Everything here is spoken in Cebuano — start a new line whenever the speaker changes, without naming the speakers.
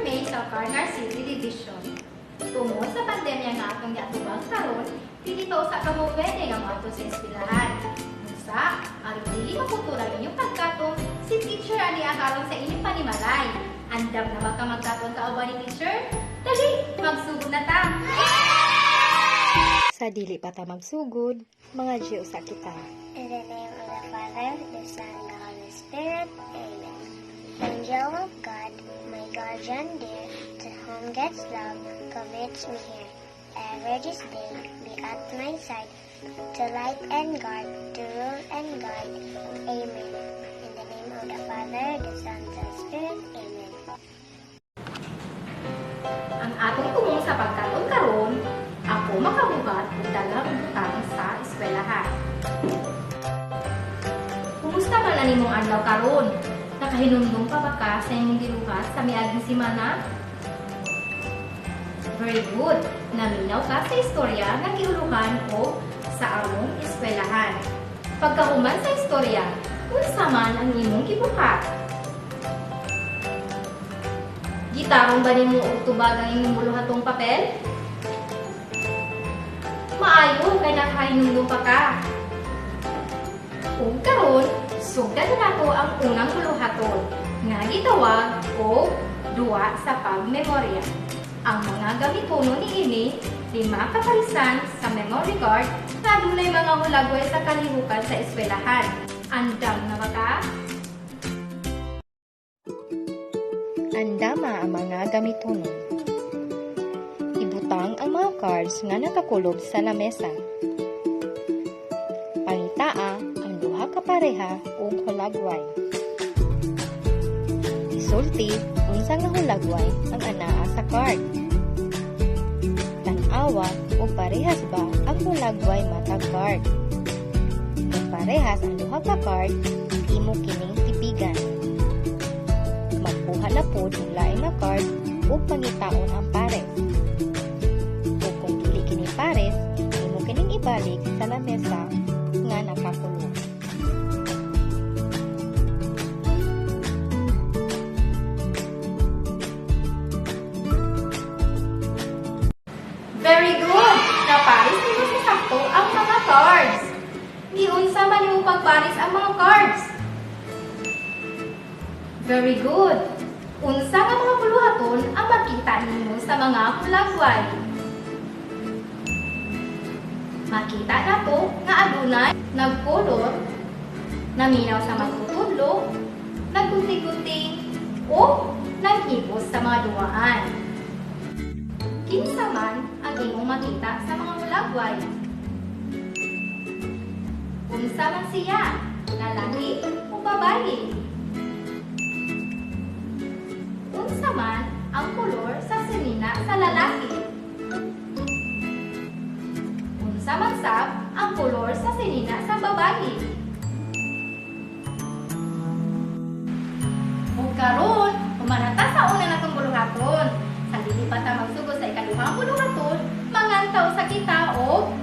May sa Carcar City Division. Tungod sa pandemya nga atong giatubang karon, dili pa usa kamo pwede nga moadto sa eskwelahan. Unsa, aron dili maputol ang inyong pagkaton, si teacher ani karon sa inyong panimalay. Andam na ba ka magkaton kauban ni teacher? Dali, magsugod na ta!
Sa dili pa ta magsugod, mangagyo usa kita.
In the name of the Father, the Son, and the Holy Spirit. Amen. Angel of God, my guardian dear, to whom God's love commits me here. Ever this day be at my side, to light and guard, to rule and guide. Amen. In the name of the Father, the Son, and the Spirit. Amen.
Ang atong tumong sa pagkaton karon, ako makabuhat og daghang butang sa eskwelahan. Kumusta man ang imong adlaw karon? Nakahinumdum pa ba ka sa imong gibuhat sa miaging semana? Very good. Naminaw ka sa istorya nga gihuluhan og sa among eskwelahan. Pagkahuman sa istorya, unsa man ang imong gibuhat? Gitarong ba nimo og tubag ang imong buluhatong papel? Maayo kay nakahinumdum pa ka. Ug karon, sugdan na nato ang unang buluhaton nga gitawag og duwa sa pagmemorya. Ang mga gamitonon niini, lima ka parisan sa memory card nga adunay mga hulagway sa kalihukan sa eskwelahan. Andam na ba ka?
Andama ang mga gamitonon. Ibutang ang mga cards nga nakakulob sa lamesa. Pangitaa ang duha ka pareha og hulagway. Isulti unsa nga hulagway ang anaa sa card. Tan-awa og parehas ba ang hulagway matag card. Kung parehas ang duha ka card, imo kining tipigan. Magkuha na pod og lain nga card ug pangitaon ang pares. Ug kung dili kini pares, imo kining ibalik sa lamesa nga nakakulob.
Very good! Naparis nimo sa sakto ang mga cards. Giunsa man nimo pagparis ang mga cards? Very good! Unsa nga mga buluhaton ang makita nimo sa mga hulagway? Makita nato nga adunay nagkolor, naminaw sa magtutudlo, naggunting-gunting, o naghipos sa mga duwaan. Kinsa man ang imong makita sa mga hulagway? Unsa man siya, lalaki o babayi? Unsa man ang kolor sa sinina sa lalaki? Unsa man sab ang kolor sa sinina sa babayi? Ug karon, human na ta sa una natong buluhaton. Sa dili pa ta magsugod sa ikaduhang buluhaton, manganta usa kita og